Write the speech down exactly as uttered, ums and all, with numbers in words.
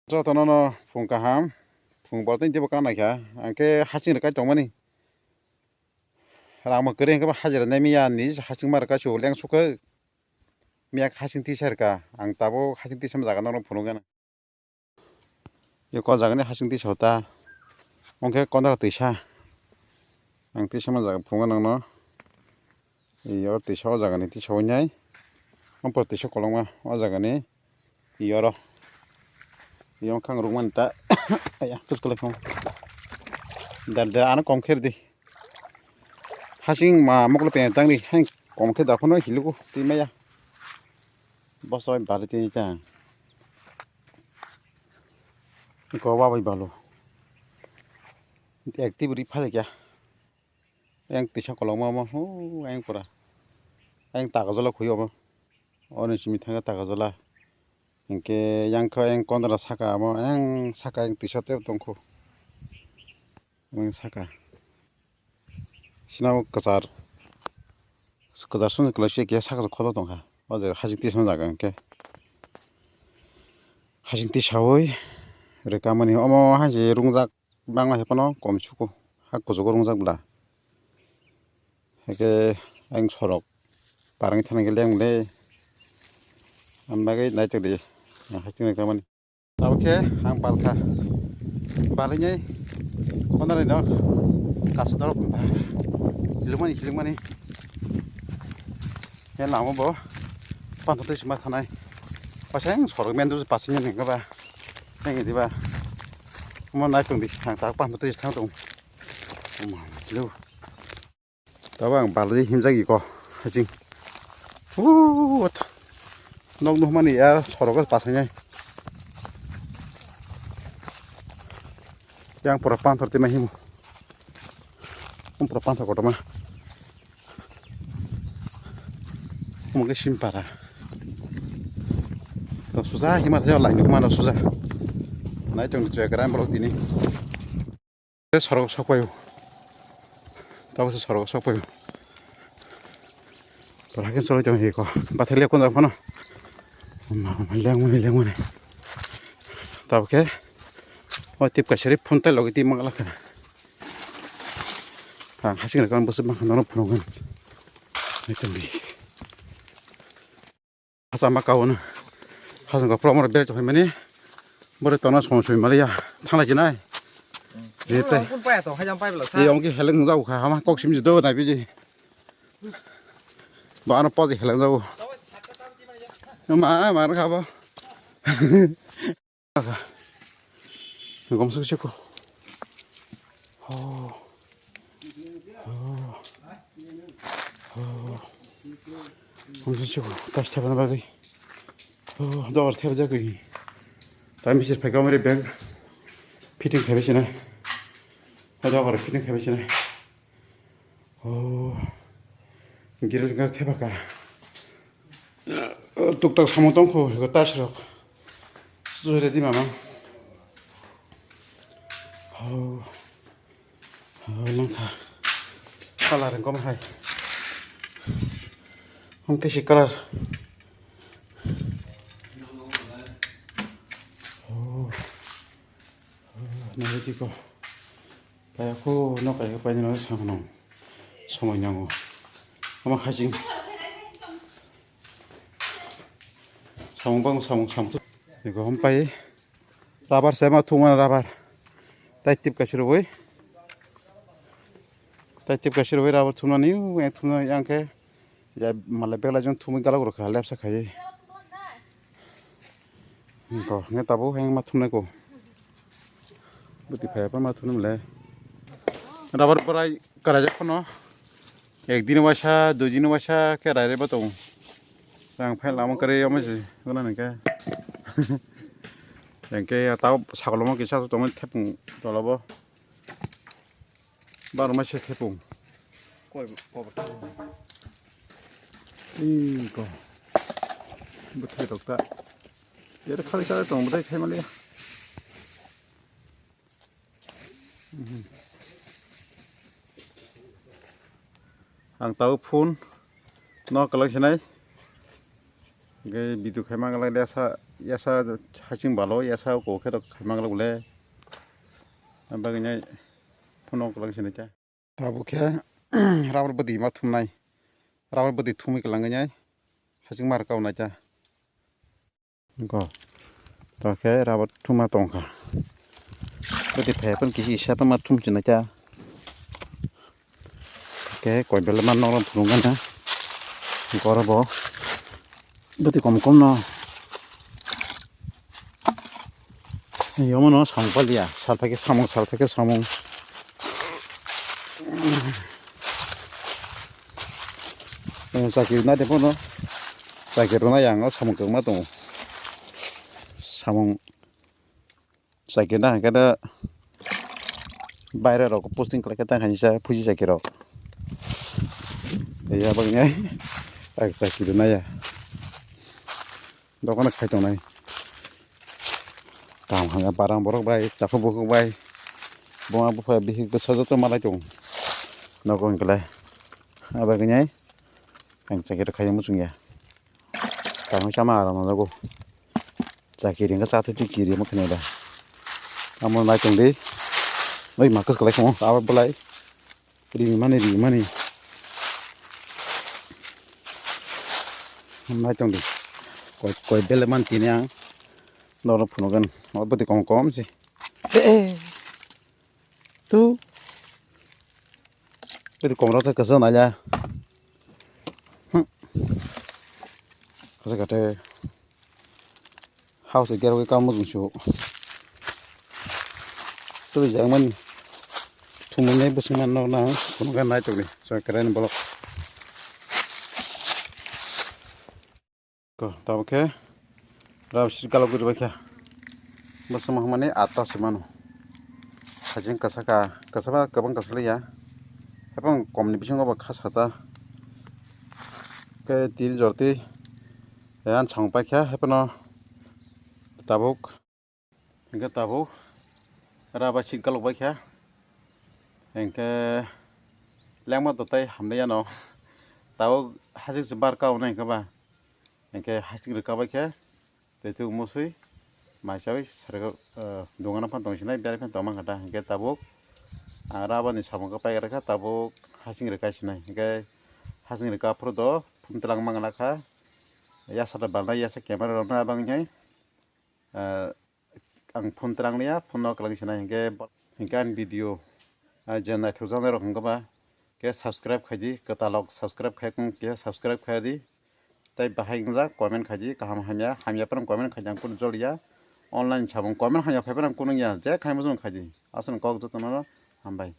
Jotono no phung kaham, phung bol tei tebo kanai kha, ang khe hasing rwkai tongmani. Rang bo kwrwi hwnkhe bo hajira nai miya ni hasing ma rwkai su leng sukha. Miya hasing tisa rwkha, ang tabuk hasing tisa jaga no phunuk gana. Eko jagani hasing tisa ta, onkhe kondra tisa, ang tisa ma jaga phunuk gana no. Iyo tisa o jagani tisa wngnai. Ampor tisa kolokma o jagani. Iyo ro. Iyo khang rukmani ta. Aya, tus kolai khong. Dar dar ano kom kher di. Hasing ma moklo pe tang di. Hang kom khe da khono hilugo ti maya. Boso bai bari tini ta. Ko wa bai balo. Ek ti buri phale kya. Yang tisa kolokma omo, hu, yang pura. Yang tagajola khuyo omo. Oni simi thangkhe tagajola. Hinkhe yang khe yang kondra saka omo, yang saka yang tisa tebo tongkhu. Yang saka. Sina o kwchar. Kwchar songni kwlai se khe saka se kholo tongkha. O je hasing tisa jaga hinkhe. Hasing tisawi rwkamani omo hai se rungjak. Bangma hai phano kom suku, ha kuchugo rungjak bwla. Haikhe ayang sorok parang thani khe leng le. Ang bagwi naitok di, ang hasing rwkha mani. Tabuk khe ang balkha, balwinai konarino kasu dorok hilukmani, hilukmani. He lama bo panthor twi sima thanai. Paseng sorok mendru paseng ni ba. Nang diba. Mo nai tong di, ang tak panthor twi thang tong. Tabo ang balai himjak iko hajing. Uuu, nok nuhmani ya sorok pasainai. Yang pura panthor tima himu. Yang pura panthor kotorma. Omo khe simpara. To suja hima thaio laini huma no suja. Nai tong ni chwekra borok tini. Sorok sok paio. Tabo se sorok sok paio. Pura khe choli tong hiko. Bathai le kon phano. Lengmani lengmani. Tabo khe. O tip kaisari phone tai logi tip mangala khana. Ang hasing rwkha bwswk mankha nono phunukgwn. Naitomdi. Hachama kaono. Hachama kaono bel chokhaimani. Bore tongna song song maliya. Thanglai jinai. Jete. Phone paya to, hajam pai bla sa. Ye ongki heleng jao kha hama kok sim jido nai biji. Ba ano podi heleng jao. Ma ma khabo. Gomsok siko. Oh. Oh. Oh. Gomsok siko. Tas thebana bagwi. Oh, dobar thebajak gwi. Tami sir phai kamari bag fitting khaibai sinai. Dobar fitting khaibai sinai. Oh, grill kar thepaka. Tuktak samung tongkho, hwnkhe tiles rok. Sujui ready mama. Oh, oh, nangkha. Colour wngkha hai. Hum tisi colour. Oh, oh, nai tiko. Kaya ko no kaya paini no samung, samung nango. Ama khajing. Samung bang samung samung. Ego hom pai. Rubber sema thuma rubber. Tai tip kasiro boi. Tai tip kasiro boi rubber thumani, thumani yang ke. Ya malai belai jong thumui galak rokha lepsa khai. Ko nge tabo heng ma thumnai ko. Buti phai pa ma thumnai le. Rubber borai kara jak kono. Ek din waisa, dui din waisa ke rai re ba tong. Ang phai lama kare ama se gona nang ke. Yang ke ya tao sakolomo kisa tong thepung tolobo. Barma se thepung. Koi, koi. Ih, ko. Bwthai rok ta. Yar khali khali tong bwthai thai mali. Mhm. Ang tao phone no kalai sinai. Ge video khai mang lai de sa. Yasa haching balo yasa ko khe rok khaimang rok le. Bagwi nai phunuk lang sini cha. Tabuk khe rubber bwtwi ma thumnai. Rubber bwtwi thumwi kwlangwi nai haching mar kaunai cha. Go. To khe rubber thuma tongkha. Bwtwi phai phano kisi isa tongma thum china cha. Khe koi bele man nokno phunukgana. Goro bo. Bwtwi kom kom no. Yomo no samung palia. Salphai khe samung, salphai khe samung. Chakiri na de bono. Chakiri rwna yang o samung kwbangma tongo. Samung chakiri na hwnkhe da baire rok posting khlai khe tang khainsa phuji chakiri rok. Ya bagwi nai chakiri rwna ya. Dokan khai tongnai. Kaham hamya barang borok bai, takhuk bukhuk bai. Buma bupha bihik bwsa joto malai tongo. Nogo hwnkhe lai. Abagwi nai. Ang chakiri khai muchung ya. Kaham sama aram nogo. Chakiri hwnkhe chathwi twi kiri omo khenai da. Amo nai tong di. Oi makus kalai khamo. Abo belai. Rimani, rimani. Nai tong di. Koi, koi bele man tini ang. Doro phunugan. Obo bwtwi kom kom si. Eh, eh. Tu. Bwtwi kom rok kasa nai ya. Hmm. Kasa kate. House gerwi kamo jung su. Twi jang mani. Thumui nai bwswng man nok nang. Kuno gan nai tongni. So keren bolok. Ko tabuk khe. Rab sit galok guri bai khe. Bwswng mani atta se mano. Hajing kasa ka. Kasa ba kwbang kasa liya. Hapang kom ni bisingo ba kha sata. Khe tin jorti. Yan chong pai khe. Hapano. Tabuk. Hingke tabuk raba sik galok bai kha. Hingke lengma totai hamle yano. Tabuk hasik se bar kao na hingke ba. Hingke hasik rwka bai khe. Tei tuk musui. Mai chawi sarikao, eh, dungano phan tong sinai, biyari phan tong mankha ta. Hingke tabuk, ah, raba ni samung khe pai rwkha, tabuk hasik rwka sinai. Hingke hasik rwka phuru do phun twlang mangna kha. Yasa da balnai, yasa camera rok na bang nai. Ah, ang phone twlang liya, phone no kwlang sinai hingke, hingke ani video, ah, je naithok jaknai rok hingke ba, ke subscribe khaidi, kwtal rok subscribe khai khe subscribe khaidi, tei bahai wngjak comment khaidi, kaham hamya, hamya phano comment khaidi ang kunu joliya, online samung comment hamya phai phano ang kunu ya, je khai muchung khaidi, aswk kok jotono hambai.